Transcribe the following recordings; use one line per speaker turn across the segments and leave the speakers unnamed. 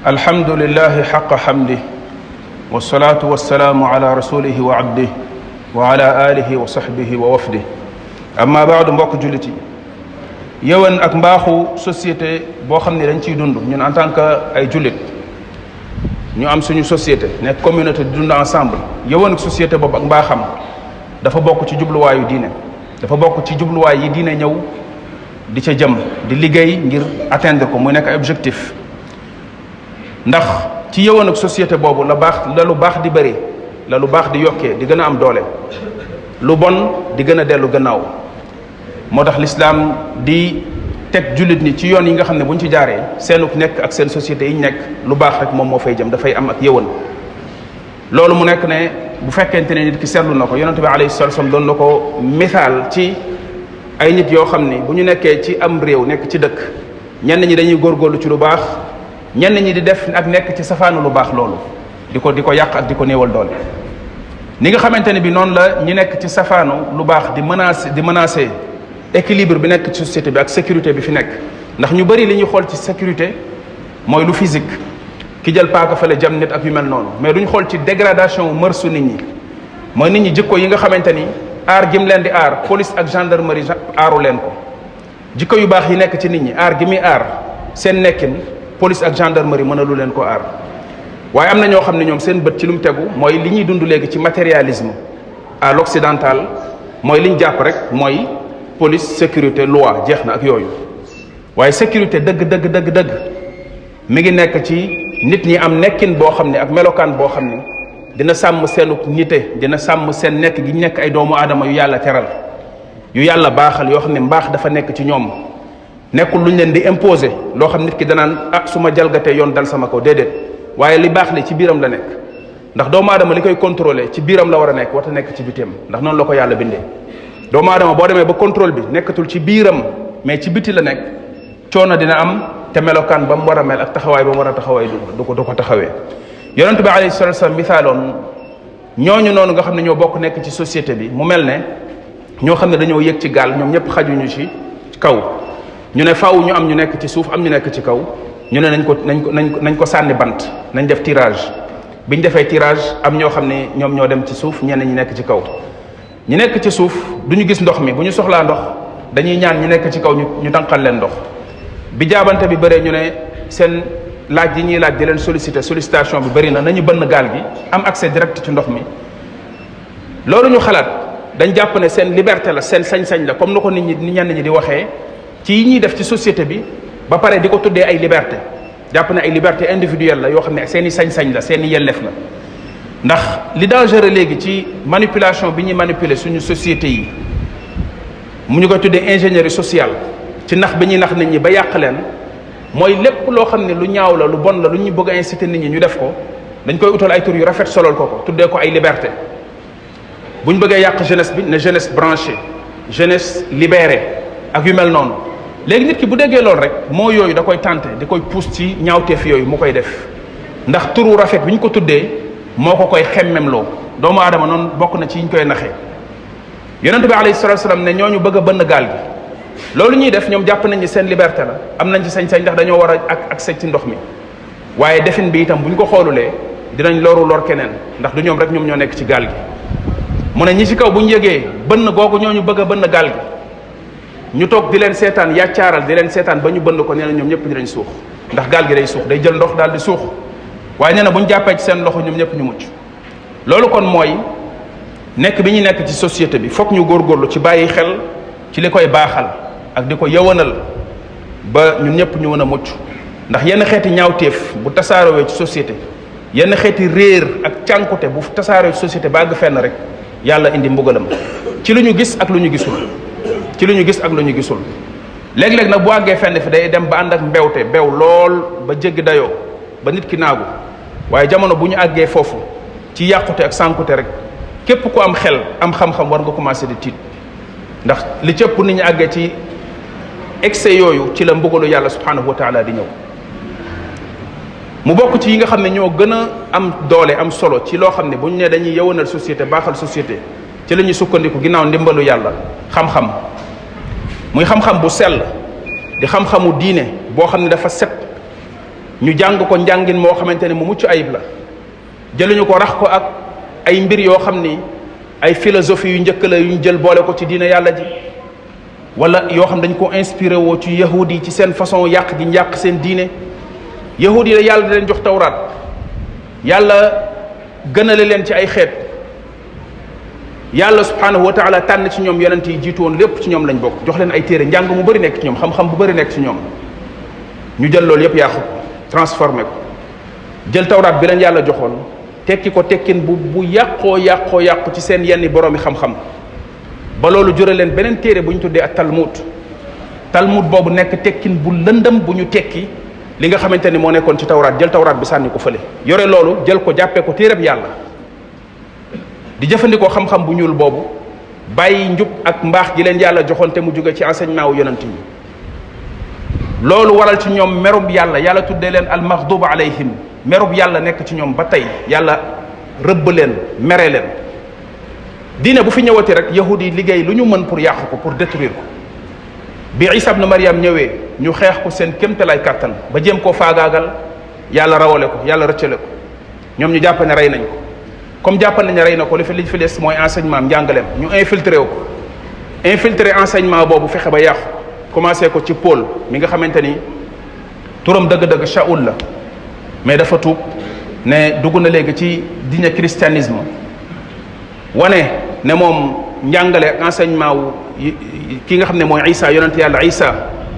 الحمد لله حق حمده والصلاة والسلام على رسوله وعبده وعلى آله وصحبه ووفده أما بعد mbokk jullit yi yëwan ak mbaaxu société boo xam ne dañ ciy dund ñun en tant que ay jullit ñu am suñu société nekk communauté di dund ensemble yëwan ak société boobu ak mbaaxam dafa bokk ci jubluwaayu diine dafa bokk ci jubluwaay yi diine ñëw di ca jëm di liggéey ngir atteindre ko muy nekk ay objectif ndax ci yëwan ak société boobu la lu baax di bëri la lu baax di yokkee di gën a am doole lu bon di gën a dellu gannaaw moo tax l'islam di teg jullit ñi ci yoon yi nga xam ne bu ñu ci jaaree seenuk nekk ak seen société yi ñu nekk lu baax rek moom moo fay jëm dafay am ak yëwan loolu mu nekk ne bu fekkente ne nit ki seetlu na ko yonente bi alayhi salatu wasallam doon na ko misaal ci ay nit yoo xam ni bu ñu nekkee ci am réew nekk ci dëkk ñenn ñi dañuy góorgóorlu ci lu baax ñenn ñi di def ak nekk ci safaanu lu baax loolu di ko yàq ak di ko néewal doole ni nga xamante ne bi noonu la ñi nekk ci safaanu lu baax di menacer équilibre bi nekk ci société bi ak sécurité bi fi nekk ndax ñu bari li ñuy xool ci sécurité mooy lu physique ki jël paaka fale jam nit ak yu mel noonu mais duñ xool ci dégradation mërsu nit ñi mooy nit ñi jikko yi nga xamante ni aar gim leen di aar police ak gendarmerie aaru leen ko jikko yu baax yi nekk ci nit ñi aar gi muy aar seen nekkin police ak gendarmerie mën a lu leen ko aar waaye am na ñoo xam ne ñoom seen bët ci lu mu tegu mooy li ñuy dund léegi ci matérialisme à l'occidental mooy li ñu jàpp rek mooy police sécurité loi jeex na ak yooyu waaye sécurité dëgg mi ngi nekk ci nit ñi am nekkin boo xam ne ak melokaan boo xam ne dina sàmm seenu nite dina sàmm seen nekk gi nekk ay doomu aadama yu yàlla teral yu yàlla baaxal yoo xam ne mbaax dafa nekk ci ñoom nekkul lu ñu leen di imposer loo xam nit ki danaan su ma jalgatee yoon dal sama kaw déedéet waaye li baax li ci biiram la nekk ndax doomu aadama li koy contrôler ci biiram la war a nekk warta nekk ci bitim ndax noonu la ko yàlla bindee doomu aadama boo demee ba contrôle bi nekkatul ci biiram mais ci biti la nekk coono dina am te melokaan ba mu war a mel ak taxawaay ba mu war a taxawaay du ko taxawee yonent bi alayhi salatu wasallam misaaloon ñooñu noonu nga xam ne ñoo bokk nekk ci société bi mu mel ne ñoo xam ne dañoo yëg ci gaal ñoom ñëpp xajuñu ci kaw ñu ne faaw ñu am ñu nekk ci suuf am ñu nekk ci kaw ñu ne nañ ko sànni bant nañ def tirage biñ defee tirage am ñoo xam ne ñoom ñoo dem ci suuf ñenn ñi nekk ci kaw ñi nekk ci suuf duñu gis ndox mi bu ñu soxlaa ndox dañuy ñaan ñi nekk ci kaw ñu tànqal leen ndox bi jaabante bi bëree ñu ne seen laaj yi ñuy laaj di leen sollicitation bi bëri na nañu bënn gaal gi am accès direct ci ndox mi loolu ñu xalaat dañ jàpp ne seen liberté la seen sañ-sañ la comme na ko nit ñi ñenn ñi di waxee ci yi ñuy def ci société bi ba pare di ko tuddee ay liberté jàpp ne ay liberté individuelle la yoo xam ne seen i sañ-sañ la seen i yelleef la ndax li dangereux léegi ci manipulation bi ñuy manipuler suñu société yi mu ñu koy tuddee ingénierie sociale ci nax bi ñuy nax nit ñi ba yàq leen mooy lépp loo xam ne lu ñaaw la lu bon la lu ñu bëgg a inciter nit ñi ñu def ko dañ koy utal ay tur yu rafet solol ko tuddee ko ay liberté bu ñu bëggee yàq jeunesse bi ne jeunesse branchée jeunesse libérée ak yu mel noonu léegi nit ki bu déggee loolu rek moo yooyu da koy tenté di koy pousse ci ñaawteef yooyu mu koy def ndax turu rafet bi ñu ko tuddee moo ko koy xemmemloo doomu aadama noonu bokk na ci yi ñu koy naxee yonente bi alayhi salatu wasallam ne ñooñu bëgg a bënn gaal gi loolu ñuy def ñoom jàpp nañ ni seen liberté la am nañ ci sañ-sañ ndax dañoo war a ak accès ci ndox mi waaye defin bi itam bu ñu ko xoolulee dinañ lor keneen ndax du ñoom rek ñoom ñoo nekk ci gaal gi mu ne ñi ci kaw bu ñu yëgee bënn googu ñooñu bëgg a bënn gaal gi ñu toog di leen seetaan yàccaaral di leen seetaan ba ñu bënn ko nee na ñoom ñëpp dinañ suux ndax gaal gi day suux day jël ndox daal di suux waaye nee na bu ñu jàppee ci seen loxo ñoom ñëpp ñu mucc loolu kon mooy nekk bi ñu nekk ci société bi fokk ñu góorgóorlu ci bàyyi xel ci li koy baaxal ak di ko yëwanal ba ñun ñëpp ñu mën a mucc ndax yenn xeeti ñaawteef bu tasaaroowee ci société yenn xeeti réer ak cànkute bu tasaaroo ci société ba àgg fenn rek yàlla indi mbugalam ci lu ñu gis ak lu ñu gisul léeg-léeg nag bu àggee fenn fi day dem ba ànd ak mbewte bew lool ba jéggi dayoo ba nit ki naagu waaye jamono bu ñu àggee foofu ci yàqute ak sànkute rek képp ku am xel am xam-xam war nga commencé di tiit ndax li cëpp nit ñi àggee ci excès yooyu ci la mbugalu yàlla subhanahu wa taala di ñëw mu bokk ci yi nga xam ne ñoo gën a am doole am solo ci loo xam ne bu ñu nee dañuy yëwanal société baaxal société ci la ñuy sukkandiku ginnaaw ndimbalu yàlla xam-xam muy xam-xam bu sell di xam-xamu diine boo xam ne dafa set ñu jàng ko njàngin moo xamante ni mu mucc ayib la, jëluñu ko rax ko ak ay mbir yoo xam ni ay philosophie yu njëkk la yu ñu jël boole ko ci diine yàlla ji, wala yoo xam dañ ko inspiré woo ci yahudi yi ci seen façon yàq gi yàq seen diine. yahudi yi la yàlla da leen jox tawraat, yàlla gënale leen ci ay xeet, yàlla subhanahu wa taala tànn ci ñoom yonent yi jiitu woon lépp ci ñoom lañ bokk, jox leen ay téere, njàng mu bëri nekk ci ñoom, xam-xam bu bëri nekk ci ñoom. ñu jël loolu yépp yàqu ko, transformé ko, jël tawraat bi leen yàlla joxoon tekki ko tekkin bu yàqu ci seen yenn boroomi xam-xam, ba loolu jure leen beneen téere bu ñu tuddee ak talmud boobu nekk tekkin bu lëndëm bu ñu tekki li nga xamante ni moo nekkoon ci tawraat, jël tawraat bi sànni ko fële, yore loolu jël ko jàppee ko téereb yàlla, di jëfandikoo xam-xam bu ñuul boobu, bàyyi njub ak mbaax gi leen yàlla joxoon te mu jóge ci enseignement wu yonent yi. loolu waral ci ñoom merub yàlla tuddee leen almaghduba alayhim, merub yàlla nekk ci ñoom ba tey, yàlla rëbb leen, mere leen. diine bu fi ñëwati rek yahudi yi liggéey lu ñu mën pour yàq ko, pour détruire ko. bi Isa ibn Maryam ñëwee ñu xeex ko seen kéemtalaay kàttan ba jéem koo faagaagal, yàlla rawale ko, yàlla rëccale ko. ñoom ñu jàpp ne rey nañ ko, comme jàpp nañ ne rey na ko li fi des mooy enseignement am, njàngaleem. ñu infiltré wu ko, infiltré enseignement boobu, fexe ba yàqu. commencé ko ci Paul mi nga xamante ni turam dëgg-dëgg Shaul la, mais dafa tuub ne dugg na léegi ci diine christianisme, wane ne moom njàngale ak enseignement wu ki nga xam ne mooy Isa, yonent yàlla Isa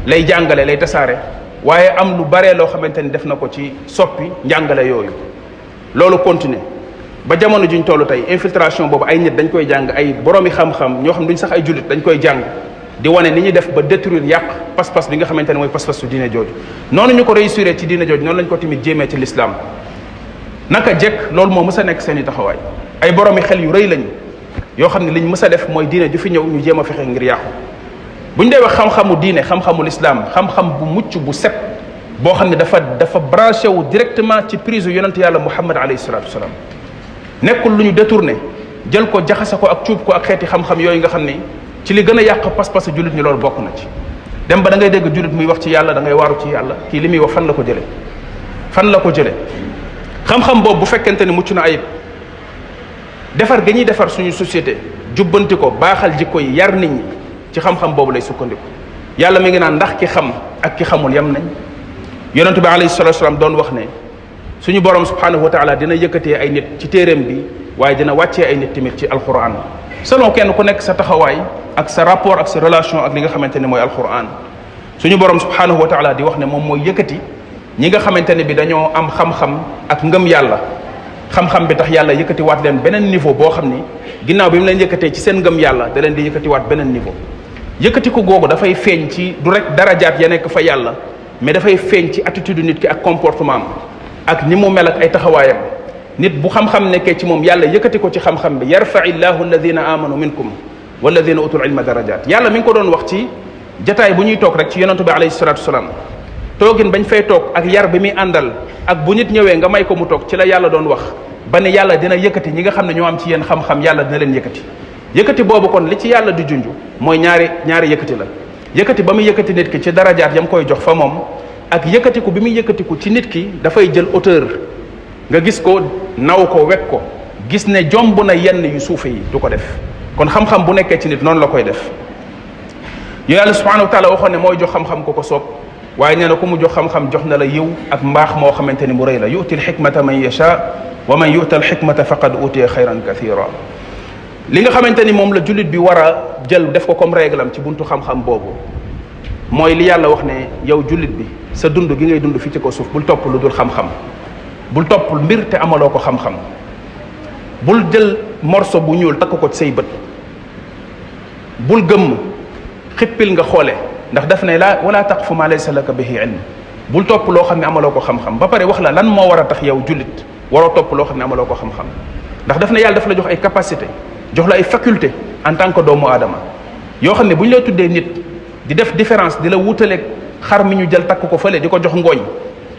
lay jàngale, lay tasaare. waaye am lu baree loo xamante ni def na ko ci soppi njàngale yooyu. loolu continuer ba jamono juñ tollu tey, infiltration boobu ay nit dañ koy jàng, ay boroomi xam-xam ñoo xam duñ sax ay jullit dañ koy jàng, di wane ni ñuy def ba détruire yàq pas-pas bi nga xamante ne mooy pas-pas su diine jooju. noonu ñu ko réussir ci diine jooju, noonu lañ ko tamit jéemee ci l'islam. naka jekk loolu moo mës a nekk seen i taxawaay. ay boroomi xel yu rëy lañu yoo xam ne liñ mës a def mooy diine ju fi ñëw ñu jéem a fexe ngir yàqu. buñ dee wax xam-xamu diine, xam-xamu l'islam, xam-xam bu mucc bu set boo xam ne dafa branché wu directement ci prise yonent yàlla Muhammad alayhi salaatu wasalaam, nekkul lu ñu détourné jël ko jaxase ko ak cuub ko ak xeeti xam-xam yooyu nga xam ni ci li gën a yàq pas-pas jullit ñi loolu bokk na ci. dem ba da ngay dégg jullit muy wax ci yàlla, da ngay waaru ci yàlla, kii li muy wax fan la ko jële, fan la ko jële. xam-xam boobu bu fekkente ni mucc na ayib, defar ga ñuy defar suñu société, jubbanti ko, baaxal jikko yi, yar nit ñi, ci xam-xam boobu lay sukkandiku. yàlla mi ngi naan ndax ki xam ak ki xamul yam nañ. yonentu bi alayhi salatu wasalaam doon wax ne suñu borom subhanahu wa taala dina yëkkatee ay nit ci téeréem bi, waaye dina wàccee ay nit tamit ci alquran, selon kenn ku nekk sa taxawaay ak sa rapport ak sa relation ak li nga xamante ne mooy alquran. suñu borom subhanahu wa taala di wax ne moom mooy yëkkati ñi nga xamante ne bi dañoo am xam-xam ak ngëm yàlla. xam-xam bi tax yàlla yëkkati waat leen beneen niveau boo xam ni ginnaaw bi mu leen yëkkatee ci seen ngëm yàlla da leen di yëkkati waat beneen niveau. yëkkati ko googu dafay feeñ ci du rek darajaat ya nekk fa yàlla, mais dafay feeñ ci attitude nit ki ak comportement am ak ni mu mel ak ay taxawaayam. nit bu xam-xam nekkee ci moom, yàlla yëkkati ko ci xam-xam bi, yarfa'i llahu alladina amanu minkum walladina utul ilma darajat. yàlla mi ngi ko doon wax ci jataay bu ñuy toog rek ci yonentu bi alayhi salatu wasalaam, toogin bañ fay toog ak yar bi muy àndal ak bu nit ñëwee nga may ko mu toog, ci la yàlla doon wax ba ne yàlla dina yëkkati ñi nga xam ne ñoo am ci yéen xam-xam, yàlla dina leen yëkkati. yëkkati boobu kon li ci yàlla di junj mooy ñaari yëkkati la. yëkkati ba muy yëkkati nit ki ci darajaat yam koy jox fa moom, ak yëkkatiku bi muy yëkkatiku ci nit ki dafay jël hauteur, nga gis ko, naw ko, wekk ko, gis ne jomb na yenn yu suufe yi du ko def. kon xam-xam bu nekkee ci nit noonu la koy def. yàlla subhanahu wa taala waxoon ne mooy jox xam-xam ko ko soob, waaye nee na ku mu jox xam-xam jox na la yiw ak mbaax moo xamante ni mu rëy la. yu'ti al-hikmata man yasha wa man yu'ta al-hikmata faqad utiya xayran kathira. li nga xamante ni moom la jullit bi war a jël def ko comme règle am ci buntu xam-xam boobu mooy li yàlla wax ne yow jullit bi sa dund gi ngay dund fii ci ko suuf bul topp lu dul xam-xam, bul topp mbir te amaloo ko xam-xam, bul jël morso bu ñuul takk ko ci say bët, bul gëmm xippil nga xoole, ndax daf ne la wala taqfu ma laysa laka bihi ilm. bul topp loo xam ne amaloo ko xam-xam, ba pare wax la lan moo war a tax yow jullit waroo topp loo xam ne amaloo ko xam-xam. ndax daf ne yàlla daf la jox ay capacité, jox la ay faculté en tant que doomu aadama yoo xam ne bu ñu lay tuddee nit di def différence, di la wutaleeg xar mi ñu jël takk ko fële di ko jox ngooñ,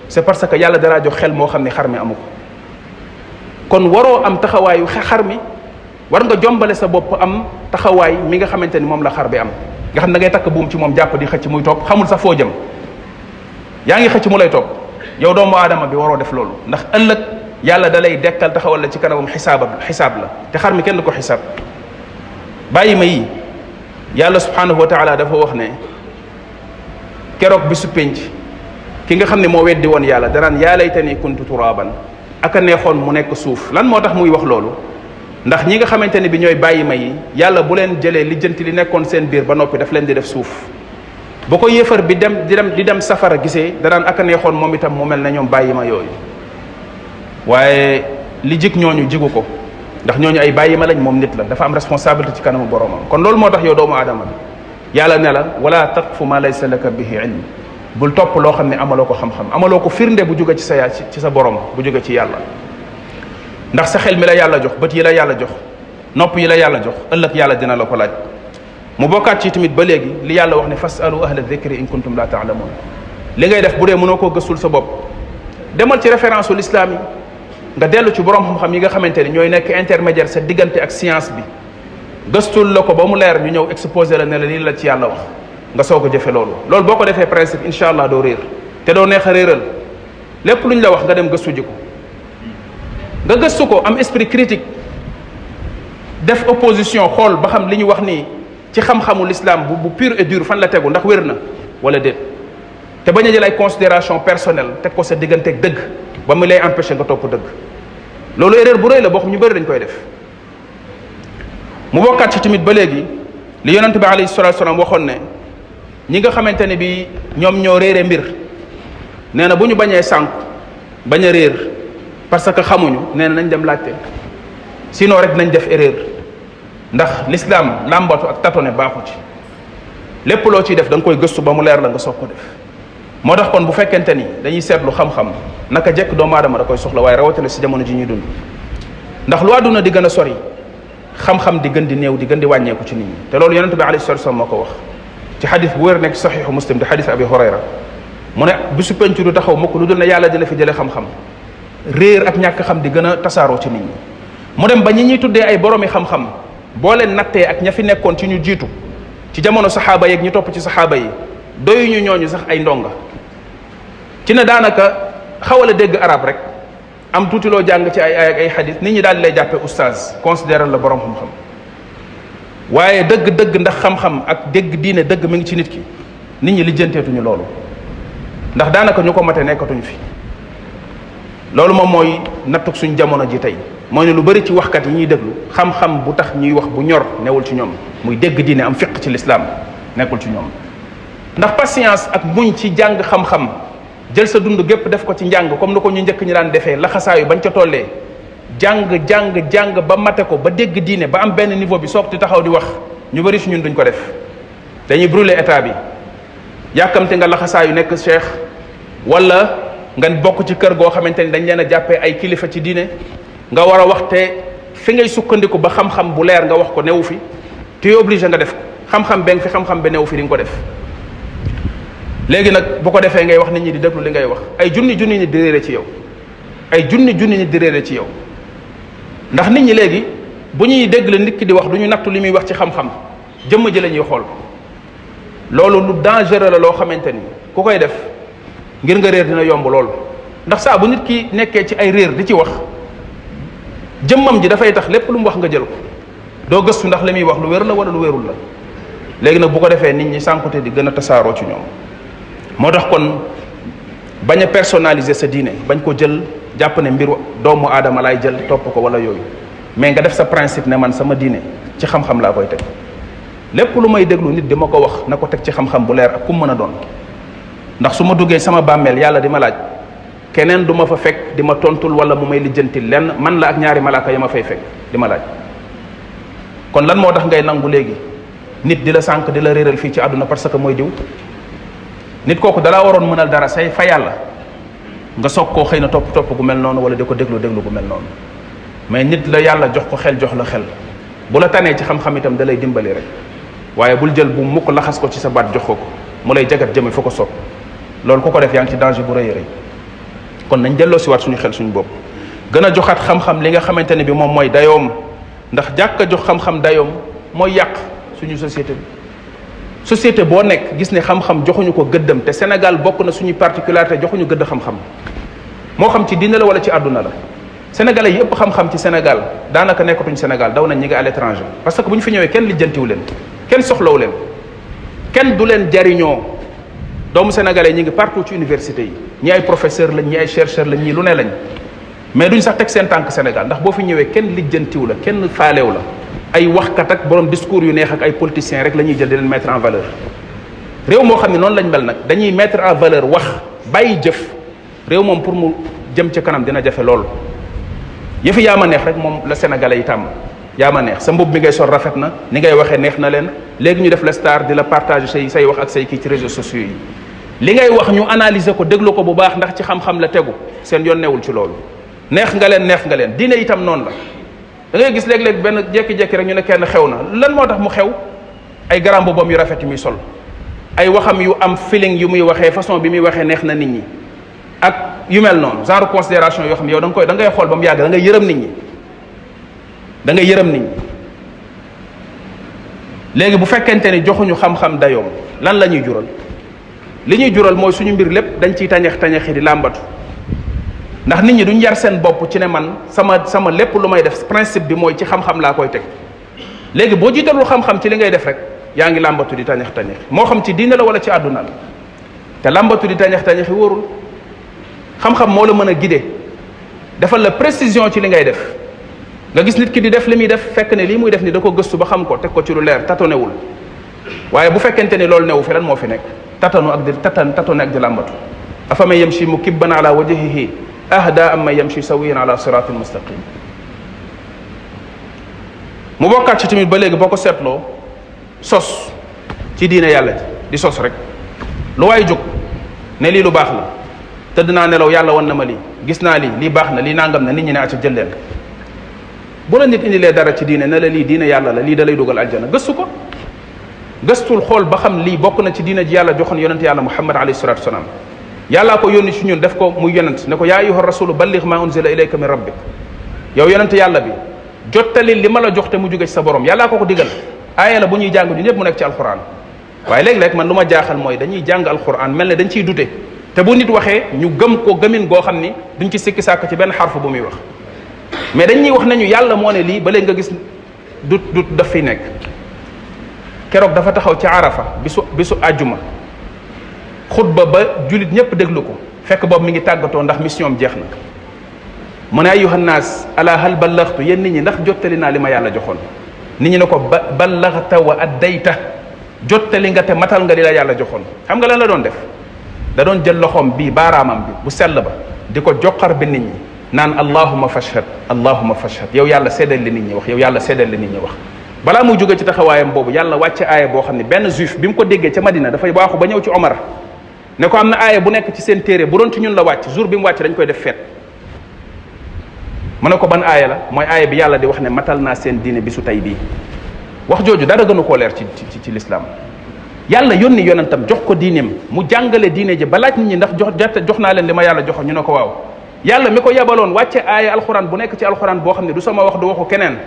c'est parce que yàlla dalaa jox xel moo xam ne xar mi amu ko. kon waroo am taxawaayu xar mi, war nga jombale sa bopp am taxawaay mi nga xamante ni moom la xar bi am, nga xam ne da ngay takk buum ci moom jàpp di xëcc muy topp, xamul sax foo jëm, yaa ngi xëcc mu lay topp. yow doomu aadama bi waroo def loolu, ndax ëllëg yàlla da lay dekkal taxawal la ci kanamam xisaab la te xar mi kenn du ko xisaab. bàyyi ma yi yàlla subhanahu wa taala dafa wax ne keroog bisu pénc ki nga xam ne moo weddi woon yàlla danaan yaa laytani kuntu turaban aka neexoon mu nekk suuf. lan moo tax muy wax loolu? ndax ñi nga xamante ne bi ñooy bàyyi ma yi yàlla bu leen jëlee lijjanti li nekkoon seen biir ba noppi daf leen di def suuf. bu ko yéefar bi di dem safara gisee danaan aka neexoon moom itam mu mel ne ñoom bàyyi ma yooyu. waaye li jig ñooñu jigu ko, ndax ñooñu ay bàyyi ma lañ, moom nit la, dafa am responsabilité ci kanamu boromam. kon loolu moo tax yow doomu aadama bi yàlla ne la wala taqfu ma laysa laka bihi ilm, bul topp loo xam ne amaloo ko xam-xam, amaloo ko firnde bu jóge ci sa borom, bu jóge ci yàlla. ndax sa xel mi la yàlla jox, bët yi la yàlla jox, nopp yi la yàlla jox, ëllëg yàlla dina la ko laaj. mu bokkaat ci tamit ba léegi li yàlla wax ne fasalu ahla dhikri in kuntum la taalamun. li ngay def bu dee mënoo koo gëstul sa bopp, demal ci référence ul islam yi nga dellu ci borom xam-xam yi nga xamante ni ñooy nekk intermédiaire sa diggante ak science bi, gëstul la ko ba mu leer, ñu ñëw exposé la ne la lii la ci yàlla wax, nga soog a jëfe loolu. loolu boo ko defee principe incha allah doo réer, te doo neex a réeral. lépp lu ñu la wax nga dem gëstu ji ko, nga gëstu ko, am esprit critique, def opposition, xool ba xam li ñu wax nii ci xam-xamu l'islam bu pur et dur fan la tegu, ndax wér na wala déet. te bañ a jël ay considération personnelle teg ko sa digganteeg dëgg ba mu lay empêcher nga topp dëgg. loolu erreur bu rëy la boo xam ñu bëri dañ koy def. mu bokkaat ci tamit ba léegi li yonent bi alayhi salatu wasallam waxoon ne ñi nga xamante ne bi ñoom ñoo réere mbir, nee na bu ñu bañee sànku bañ a réer parce que xamuñu, nee na nañ dem laajte, sinon rek nañ def erreur. ndax l'islam làmbatu ak tatone baaxu ci, lépp loo ciy def da nga koy gëstu ba mu leer la nga soog ko def. moo tax kon bu fekkente ni dañuy seetlu xam-xam naka jekk doomu aadama da koy soxla, waaye rawatina si jamono ji ñuy dund. ndax lu àdduna di gën a sori xam-xam di gën di néew, di gën di wàññeeku ci nit ñi. te loolu yonente bi alayhi salatu wasallam moo ko wax ci xadis bu wér nekk saxiixu muslim di xadis abi hurayra mu ne bisu pencu du taxaw mukk lu dul ne yàlla dina fi jële xam-xam, réer ak ñàkk xam di gën a tasaaroo ci nit ñi. mu dem ba ñi ñuy tuddee ay boromi xam-xam boo leen nattee ak ña fi nekkoon ci ñu jiitu ci jamono saxaaba yeeg ñu topp ci saxaaba yi, doyuñu ñooñu sax ay ndonga ci ne daanaka xawal a dégg arab rek, am tuuti loo jàng ci ay xadis, nit ñi daal di lay jàppee oustaz, considérer la borom xam-xam. waaye dëgg-dëgg ndax xam-xam ak dégg diine dëgg mi ngi ci nit ki, nit ñi lijjanteetuñu loolu, ndax daanaka ñu ko mate nekkatuñu fi. loolu moom mooy nattuk suñ jamono ji tey, mooy ne lu bari ci waxkat yi ñuy déglu xam-xam bu tax ñuy wax bu ñor newul ci ñoom, muy dégg diine am fiq ci l'islam nekkul ci ñoom. ndax patience ak muñ ci jàng xam-xam, jël sa dund gépp def ko ci njàng comme ni ko ñu njëkk ñi daan defee, laxasaayu bañ ca tollee jàng ba mate ko ba dégg diine ba am benn niveau bi soog di taxaw di wax, ñu bari si ñun duñ ko def. dañuy brûler état bi, yàkkamte nga laxasaayu nekk cheikh, wala nga bokk ci kër goo xamante ni dañ leen a jàppee ay kilifa ci diine, nga war a wax te fi ngay sukkandiku ba xam-xam bu leer nga wax ko newu fi, tu es obligé nga def ko. xam-xam benn fi xam-xam be newu fi di nga ko def. léegi nag bu ko defee ngay wax nit ñi di déglu li ngay wax, ay junni nit di réere ci yow, ay junni nit di réere ci yow. ndax nit ñi léegi bu ñuy déglu nit ki di wax du ñu nattu li muy wax ci xam-xam, jëmm ji la ñuy xool. loolu lu dangereux la loo xamante ni ku koy def ngir nga réer dina yomb lool. ndax saa bu nit ki nekkee ci ay réer di ci wax, jëmmam ji dafay tax lépp lu mu wax nga jël ko, doo gëstu ndax li muy wax lu wér la wala lu wérul la. léegi nag bu ko defee nit ñi sànkute di gën a tasaaroo ci ñoom. moo tax kon bañ a personnaliser sa diine, bañ ko jël jàpp ne mbiru doomu aadama laay jël topp ko wala yooyu, mais nga def sa principe ne man sama diine ci xam-xam laa koy teg. lépp lu may déglu nit di ma ko wax na ko teg ci xam-xam bu leer ak ku mën a doon. ndax su ma duggee sama bàmmeel yàlla di ma laaj, keneen du ma fa fekk di ma tontul wala mu may lijjantil lenn, man la ak ñaari malaaka ya ma fay fekk di ma laaj. kon lan moo tax ngay nangu léegi nit di la sànq di la réeral fii ci àdduna parce que mooy diw? nit kooku dalaa waroon mënal dara say fa yàlla nga soog koo xëy na topp gu mel noonu wala di ko déglu gu mel noonu. mais nit la yàlla jox ko xel, jox la xel, bu la tanee ci xam-xam itam da lay dimbali rek, waaye bul jël bu mukk laxas ko ci sa baat jox ko mu lay jagat jëme fu ko soob. loolu ku ko def yaa ngi ci danger bu rëy a rëy. kon nañ delloo si waat suñu xel suñu bopp, gën a joxaat xam-xam li nga xamante ne bi moom mooy dayoom. ndax jàkk a jox xam-xam dayoom mooy yàq suñu société bi. société boo nekk gis ne xam-xam joxuñu ko gëddam, te Sénégal bokk na suñuy particularité joxuñu gëdd xam-xam moo xam ci diine la wala ci àdduna la. sénégalais yi ëpp xam-xam ci Sénégal daanaka nekkatuñ Sénégal, daw nañ ñi ngi à l'étranger, parce que bu ñu fi ñëwee kenn lijjantiwu leen, kenn soxlawu leen, kenn du leen jariñoo. doomu sénégalais ñi ngi partout ci université yi, ñi ay professeur lañ, ñi ay chercheur lañ, ñii lu ne lañ, mais duñ sax teg seen tànk Sénégal, ndax boo fi ñëwee kenn lijjantiwu la, kenn faalewu la. ay waxkat ak borom discours yu neex ak ay politiciens rek la ñuy jël di leen mettre en valeur. réew moo xam ne noonu lañ mel nag, dañuy mettre en valeur wax bàyyi jëf, réew moom pour mu jëm ca kanam dina jafe lool. yëfi yaa ma neex rek moom la sénégalais yi tàmm. yaa ma neex, sa mbubb mi ngay sol rafet na, ni ngay waxee neex na leen, léegi ñu def la star di la partager say wax ak say kii ci réseaux sociaux yi. li ngay wax ñu analyser ko, déglu ko bu baax ndax ci xam-xam la tegu, seen yoon newul ci loolu. neex nga leen diine itam noonu la. da ngay gis léeg-léeg benn jékki-jékki rek ñu ne kenn xew na, lan moo tax mu xew? ay garam boobam yu rafet yu muy sol, ay waxam yu am feeling yu muy waxee, façon bi muy waxee neex na nit ñi, ak yu mel noonu, genre considération yoo xam ne yow da ngay xool ba mu yàgg da ngay yërëm nit ñi, da ngay yërëm nit ñi. léegi bu fekkente ni joxuñu xam-xam dayoom lan la ñuy jural? li ñuy jural mooy suñu mbir lépp dañ ciy tañax-tañaxi di làmbatu, ndax nit ñi duñ yar seen bopp ci ne man sama lépp lu may def principe bi mooy ci xam-xam laa koy teg. léegi boo jiitalul xam-xam ci li ngay def rek yaa ngi làmbatu di tañax-tañaxi, moo xam ci diine la wala ci àdduna la, te làmbatu di tañax-tañaxi wóorul. xam-xam moo la mën a guider, defal la précision ci li ngay def. nga gis nit ki di def li muy def fekk ne lii muy def ni da ko gëstu ba xam ko, teg ko ci lu leer, tatonewul. waaye bu fekkente ni loolu newu fi lan moo fi nekk? tatone ak di làmbatu. afa man yamshi mukibban ala wajhihi ahda amma yamshi sawiyan ala siratin mustaqim. mu bokkaat ci tamit ba léegi boo ko seetloo, sos ci diine yàlla ji di sos rek. lu waay jóg ne lii lu baax la, tëdd naa nelaw yàlla wan na ma lii, gis naa lii baax na, lii nangam na, nit ñi ne acca jël leen. bu la nit indilee dara ci diine ne la lii diine yàlla la, lii da lay dugal aljana, gëstu ko, gëstul xool ba xam lii bokk na ci diine ji yàlla joxoon yonent yàlla muhammad alayhi salatu wasalaam. yàllaa ko yónni ci ñun, def ko muy yonent, ne ko yaa ayyuha rasulu balligh ma unzila ilayka min rabbik. yow yonent yàlla bi jottali li ma la jox te mu jóge ci sa borom, yàllaa ko digal. aaya la bu ñuy jàng ñu ñëpp mu nekk ci alquran. waaye léeg-léeg man lu ma jaaxal mooy dañuy jàng alquran mel ne dañ ciy dute, te bu nit waxee ñu gëm ko gëmin goo xam ni duñ ci sikki sàkk ci benn xarfu bu muy wax. mais dañuy wax nañu yàlla moo ne lii ba léegi nga gis du daf fi nekk. keroog dafa taxaw ci arafa bisu àjjuma xutba ba julit ñëpp déglu ko, fekk boobu mi ngi tàggatoo ndax mission am jeex na. mu ne ayyuhan naas ala hal ballaghtu, yéen nit ñi ndax jottali naa li ma yàlla joxoon. nit ñi ne ko ballaghta wa addayta, jottali nga te matal nga li la yàlla joxoon. xam nga lan la doon def? da doon jël loxoom bii baaraamam bi bu sell ba di ko joxar bi nit ñi naan allahumma fashhad allahumma fashhad, yow yàlla seedal li nit ñi wax, yow yàlla seedal li nit ñi wax. balaa muy jóge ci taxawaayam boobu yàlla wàcce aaya boo xam ne benn juif bi mu ko déggee ca Madina dafay waaxu ba ñëw ci Omar ne ko am na aaya bu nekk ci seen téere bu doon ci ñun la wàcc, jour bi mu wàcc dañ koy def feet. mu ne ko ban aaya la? mooy aaya bi yàlla di wax ne matal naa seen diine bisu tey bii. wax jooju dara gënu koo leer ci lislaam. yàlla yónni yonentam jox ko diineem mu jàngale diine ji ba laaj nit ñi ndax jox naa leen li ma yàlla joxoon, ñu ne ko waaw. yàlla mi ko yabaloon wàcce aaya alxuraan bu nekk ci alxuraan boo xam ne du sama wax du waxu keneen.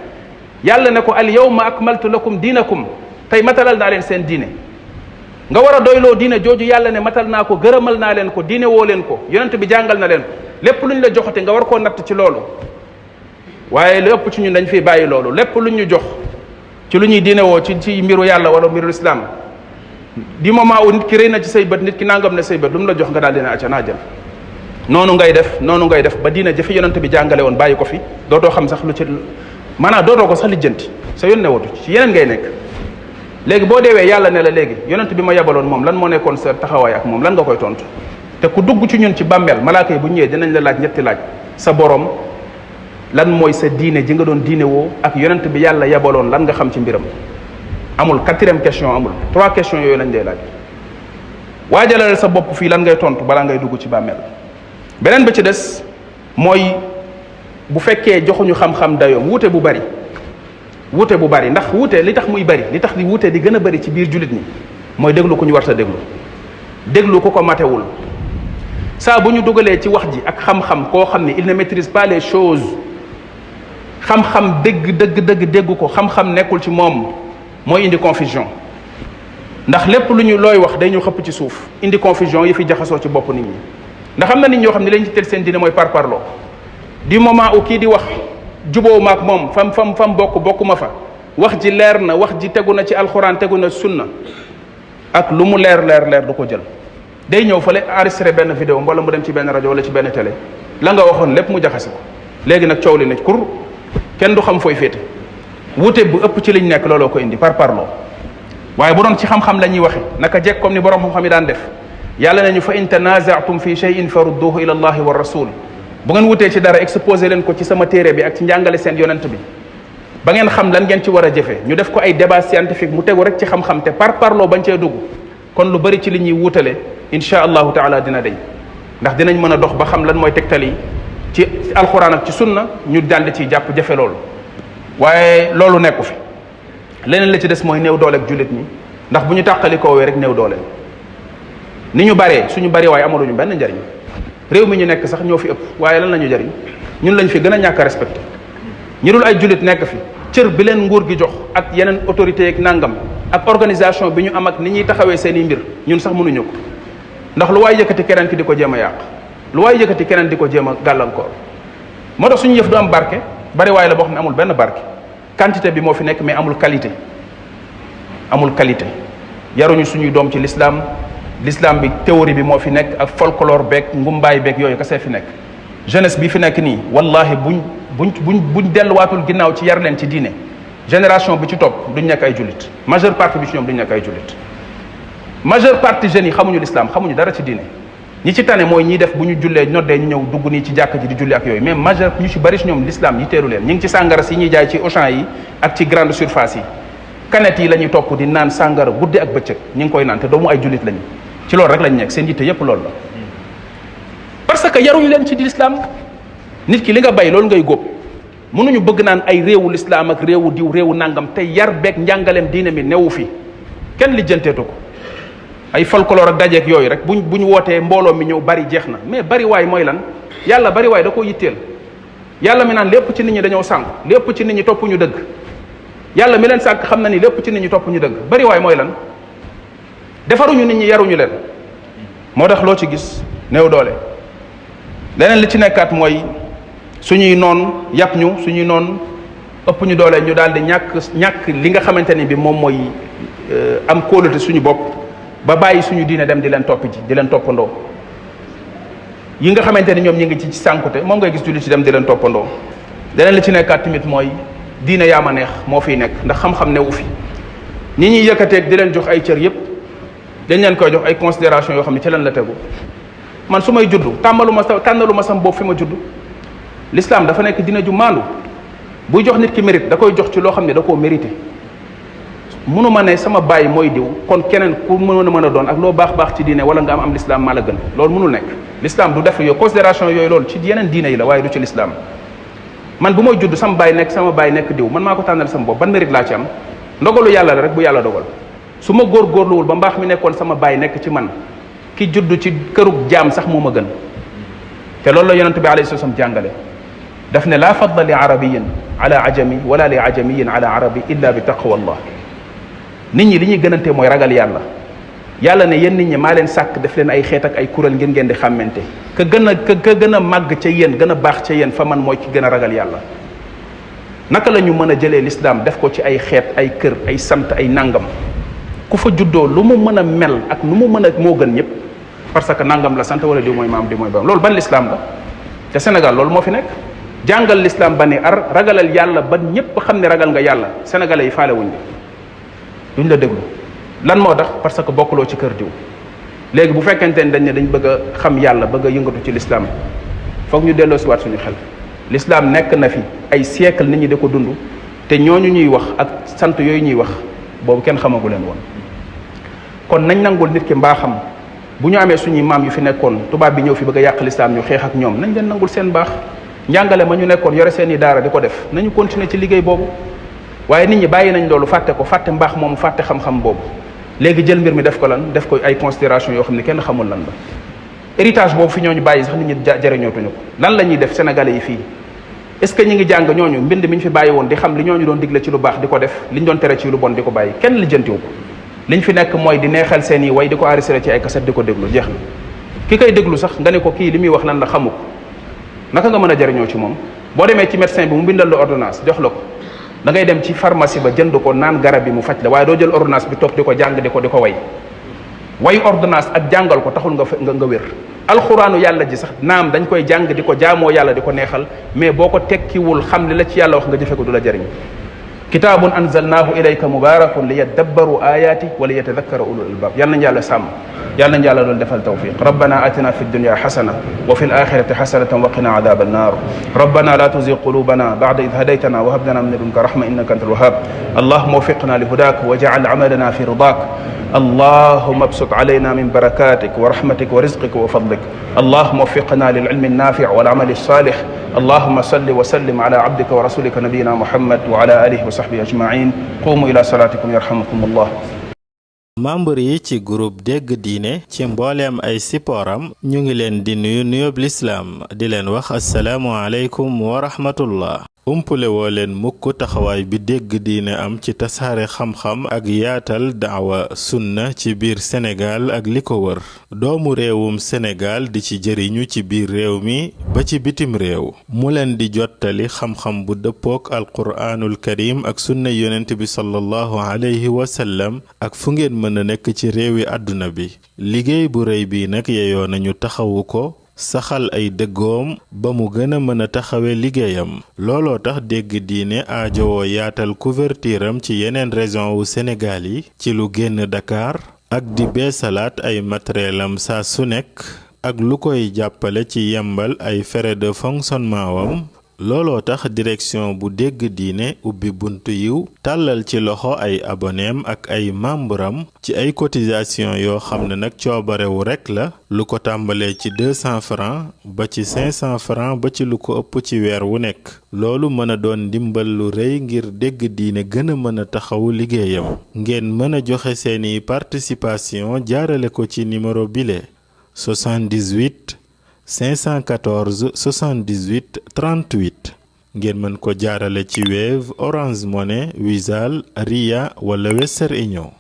yàlla ne ko al yawma akmaltu lakum diinakum, tey matalal naa leen seen diine. nga war a doyloo diine jooju yàlla ne matal naa ko, gërëmal naa leen ko, diine woo leen ko, yonent bi jàngal na leen ko, lépp luñ la joxate nga war koo natt ci loolu. waaye lu ëpp ci ñun dañ fiy bàyyi loolu, lépp luñ ñu jox ci lu ñuy diine woo ci mbiru yàlla wala mbiru islam, di moment wu nit ki rëy na ci say bët, nit ki nangam ne say bët, lu mu la jox nga daal dina acca naa jël. noonu ngay def ba diine jëfe yonent bi jàngale woon bàyyi ko fi, dootoo xam sax lu ci, maanaam dootoo ko sax lijjanti, sa yoon newatu ci yeneen ngay nekk. léegi boo deewee yàlla ne la léegi yonent bi ma yabaloon moom lan moo nekkoon sa taxawaay ak moom, lan nga koy tontu? te ku dugg ci ñun ci bàmmeel, malaaka yi bu ñëwee dinañ la laaj ñetti laaj. sa borom lan mooy sa diine ji nga doon diine woo, ak yonent bi yàlla yabaloon lan nga xam ci mbiram. amul quatrième question, amul 3 questions yooyu lañ lay laaj. waajalal sa bopp fii lan ngay tontu balaa ngay dugg ci bàmmeel. beneen ba ci des mooy bu fekkee joxuñu xam-xam dayoom, wuute bu bari ndax wuute li tax muy bari, li tax di wuute di gën a bari ci biir jullit ñi mooy déglu ku ñu war ta déglu ku ko matewul. saa bu ñu dugalee ci wax ji ak xam-xam koo xam ne il ne maîtrise pas les choses, dëgg déggu ko, xam-xam nekkul ci moom, mooy indi confusion. ndax lépp lu ñu looy wax day ñu xëpp ci suuf indi confusion yi fi jaxasoo ci bopp nit ñi. ndax am na nit ñoo xam ne lañ ci tel seen diine mooy parparloo du moment où kii di wax jubóowu ma ak moom fam bokkuma fa wax ji leer na wax ji tegu na ci alxuraan tegu na sunna ak lu mu leer du ko jël day ñëw fale enregistré benn vidéo wala mu dem ci benn rajo wala ci benn télé la nga waxoon lépp mu jaxase ko léegi nag coow li na kur kenn du xam fooy féete wuute bu ëpp ci liñ nekk looloo ko indi parparloo waaye bu doon ci xam-xam la ñuy waxe naka jekk comme ni borom xam-xam yi daan def yàlla nañu fa in tanaza'tum fi shay'in farudduhu ila allahi wa rasul bu ngeen wutee ci dara exposé leen ko ci sama téere bi ak ci njàngale seen yonent bi ba ngeen xam lan ngeen ci war a jëfe ñu def ko ay débat scientifique mu tegu rek ci xam-xam te parparloo bañ cee dugg kon lu bari ci li ñuy wutale insha allahu taala dina deñ ndax dinañ mën a dox ba xam lan mooy tegtal yi ci alxuraan ak ci sunna ñu daldi ciy jàpp jafe loolu waaye loolu nekku fi leneen la ci des mooy néew doole ak jullit ñi ndax bu ñu tàqalikoowee rek néew doole ni ñu baree suñu bari waaye amaluñu benn njariñ réew mi ñu nekk sax ñoo fi ëpp waaye lan la ñu jariñ ñun lañ fi gën a ñàkk a respecté ñi dul ay jullit nekk fi cër bi leen nguur gi jox ak yeneen autorité ak nangam ak organisation bi ñu am ak ni ñuy taxawee seen i mbir ñun sax mënuñu ko ndax lu waay yëkkati keneen ki di ko jéem a yàq lu waay yëkkati keneen di ko jéem a gàllankoor moo tax suñu yëf du am barke bari waaye la boo xam ne amul benn barke quantité bi moo fi nekk mais amul qualité yaruñu suñuy doom ci l'islam bi théorie bi moo fi nekk ak folklore beeg ngumbaay beeg yooyu kese fi nekk jeunesse bi fi nekk nii wallahi buñ delluwaatul ginnaaw ci yar leen ci diine génération bi ci topp duñ nekk ay jullit majeure partie bi ci ñoom duñ nekk ay jullit majeure partie jeunes yi xamuñu l'islam xamuñu dara ci diine ñi ci tane mooy ñiy def bu ñu jullee noddee ñu ñëw dugg nii ci jàkk ji di julli ak yooyu mais majeure ñu ci bari ci ñoom l'islam yi teelu leen ñu ngi ci sàngara si ñuy jaay ci Auchan yi ak ci grande surface yi canettes yi la ñuy topp di naan sàngara guddi ak bëccëg ñu ngi koy naan te doomu ay jullit lañu ci loolu rek lañ nekk seen yitte yépp loolu la parce que yaruñu leen ci l'islam nit ki li nga bay loolu ngay góob mënuñu bëgg naan ay réewu l'islam ak réewu diw réewu nangam te yar beeg njàngaleem diine mi newu fi kenn lijjanteetu ko ay folklore ak dajeeg yooyu rek bu ñu wootee mbooloo mi ñëw bari jeex na mais bari waay mooy lan yàlla bari waay da koo yitteel yàlla mi naan lépp ci nit ñi dañoo sànq lépp ci nit ñi topp ñu dëgg yàlla mi leen sànq xam na ni lépp ci nit ñi topp ñu dëgg bari waay mooy lan defaruñu nit ñi yaruñu leen moo tax loo ci gis néew doole leneen li ci nekkaat mooy suñuy noon yàpp ñu suñuy noon ëpp ñu doole ñu daal di ñàkk li nga xamante ni bi moom mooy am kóolute suñu bopp ba bàyyi suñu diine dem di leen topp ji di leen toppandoo yi nga xamante ni ñoom ñi ngi ci sànkute moom ngay gis julli ci dem di leen toppandoo leneen li ci nekkaat tamit mooy diine yaa ma neex moo fiy nekk ndax xam-xam newu fi ñi ñuy yëkkateeg di leen jox ay cër yépp dañ leen koy jox ay considération yoo xam ne ci lan la tegu man su may juddu tànnalu ma sam bopp fi ma juddu l'islam dafa nekk dina ju maandu buy jox nit ki mérite da koy jox ci loo xam ne da koo mérité mënuma ne sama baay mooy diw kon keneen ku mën a doon ak loo baax ci diine wala nga am l'islam maa la gën loolu mënul nekk l'islam du def yooyu considération yooyu loolu ci yeneen diine yi la waaye du ci l'islam man bu may judd sama baay nekk diw man maa ko tànnal sama bopp ban mérite laa ci am ndogalu yàlla la rek bu yàlla dogal su ma góorgóorluwul ba mbaax mi nekkoon sama baay nekk ci man ki judd ci kërug jaam sax moo ma gën te loolu la yonent bi alayhi salaam jàngale daf ne laa fadla li arabiyin ala ajami wala li ajamiyin ala arabi illa bi taqwa allah nit ñi li ñuy gënante mooy ragal yàlla yàlla ne yéen nit ñi maa leen sàkk def leen ay xeet ak ay kuréel ngeen di xàmmente ka gën a màgg ca yéen gën a baax ca yéen fa man mooy ki gën a ragal yàlla naka la ñu mën a jëlee l'islam def ko ci ay xeet ay kër ay sant ay nangam ku fa juddoo lu mu mën a mel ak nu mu mën a moo gën ñëpp parce que nangam la sant wala di mooy maam di mooy baam loolu ban l'islam la te Sénégal loolu moo fi nekk jàngal l'islam ba ne ragalal yàlla ba ñëpp xam ne ragal nga yàlla sénégalais yi faale wuñ duñ la déglu lan moo tax parce que bokkuloo ci kër diw léegi bu fekkente ne dañ ne dañ bëgg a xam yàlla bëgg a yëngatu ci l'islam foog ñu delloo si waat suñu xel l'islam nekk na fi ay siècle nit ñi da ko dund te ñooñu ñuy wax ak sant yooyu ñuy wax boobu kenn xamagu leen woon kon nañ nangul nit ki mbaaxam bu ñu amee suñuy maam yu fi nekkoon tubaab bi ñëw fi bëgg a yàq l'islam ñu xeex ak ñoom nañ leen nangul seen mbaax njàngale ma ñu nekkoon yore seen i daara di ko def nañu continuer ci liggéey boobu waaye nit ñi bàyyi nañ loolu fàtte ko fàtte mbaax moomu fàtte xam-xam boobu léegi jël mbir mi def ko lan def ko ay considération yoo xam ne kenn xamul lan la héritage boobu fi ñooñu bàyyi sax nit ñi jariñootuñu ko lan la ñuy def sénégalais yi fii est-ce que ñi ngi jàng ñooñu mbind mi ñu fi bàyyi woon di xam li ñooñu doon digle ci lu baax di ko def li ñu doon tere ci lu bon di ko bàyyi kenn lijjantiwu ko liñ fi nekk mooy di neexal seen i way di ko enregistré ci ay cassette di ko déglu jeex na. ki koy déglu sax nga ne ko kii li muy wax lan la xamu ko naka nga mën a jariñoo ci moom. boo demee ci médecin bi mu bindal la ordonnance jox la ko da ngay dem ci pharmacie ba jënd ko naan garab bi mu faj la waaye doo jël ordonnance bi toog di ko jàng di ko way ordonnance ak jàngal ko taxul nga wér. alxuraanu yàlla ji sax naam dañ koy jàng di ko jaamoo yàlla di ko neexal mais boo ko tekkiwul xam li la ci yàlla wax nga jëfe ko du la jariñ. kitaabun anzalnaahu ilayka mubarakun li yaddabbaru ayati wa li yatadakkara ulul albab yal nañ yàlla sàmm yal nañ yàlla loolu defal tawfiq rabbana atina fi dunya xasana wa fi alaxirati xasanatan wa qina adaba annar rabbana la tuzig qulubana ba'da id hadaytana wa hab lana min ladunka rahma innaka anta alwahhab allahumma waffiqna li hudak waj'al amalana fi ridak اللهم ابسط علينا من بركاتك ورحمتك ورزقك وفضلك اللهم وفقنا للعلم النافع والعمل الصالح اللهم صل وسلم على عبدك ورسولك نبينا محمد وعلى آله وصحبه أجمعين قوموا إلى صلاتكم يرحمكم الله.
membre yi ci groupe dégg diine ci mbooleem ay sippooram ñu ngi leen di nuyu nuyoob lislaam di leen wax assalaamu aleykum wa rahmatullah. umpule woo leen mukk taxawaay bi dégg diine am ci tasaare xam-xam ak yaatal daawa sunna ci biir Sénégal ak li ko wër doomu réewum Sénégal di ci jëriñu ci biir réew mi ba ci bitim réew mu leen di jottali xam-xam bu dëppook alquraanul karim ak sunna yonent bi sallallahu alayhi wa sallam ak fu ngeen mën a nekk ci réewi àdduna bi liggéey bu rëy bi nag yeyoo nañu taxawu ko saxal ay dëggoom ba mu gën a mën a taxawe liggéeyam looloo tax dégg diine aajowoo yaatal couverture am ci yeneen région wu Sénégal yi ci lu génn Dakar ak di beesalaat ay matériel am saa su nekk ak lu koy jàppale ci yembal ay frais de fonctionnement wam looloo tax direction bu dégg diine ubbi buntu yiw tàllal ci loxo ay aboneem ak ay membram ci ay cotisation yoo xam ne nag coobarewu rekk la lu ko tàmbalee ci 200 francs ba ci 500 francs ba ci lu ko ëpp ci weer wu nekk loolu mën a doon ndimbal lu rëy ngir dégg diine gën a mën a taxawu liggéeyam ngeen mën a joxe seeni participation jaarale ko ci numéro bile 78 514 78 38 ngeen mën ko jaarale ci Wave Orange Money Wizall Ria wala Western Union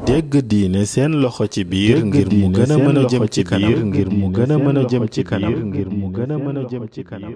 dégg diine seen loxo ci biir ngir mu gën a mën a jëm ci kanam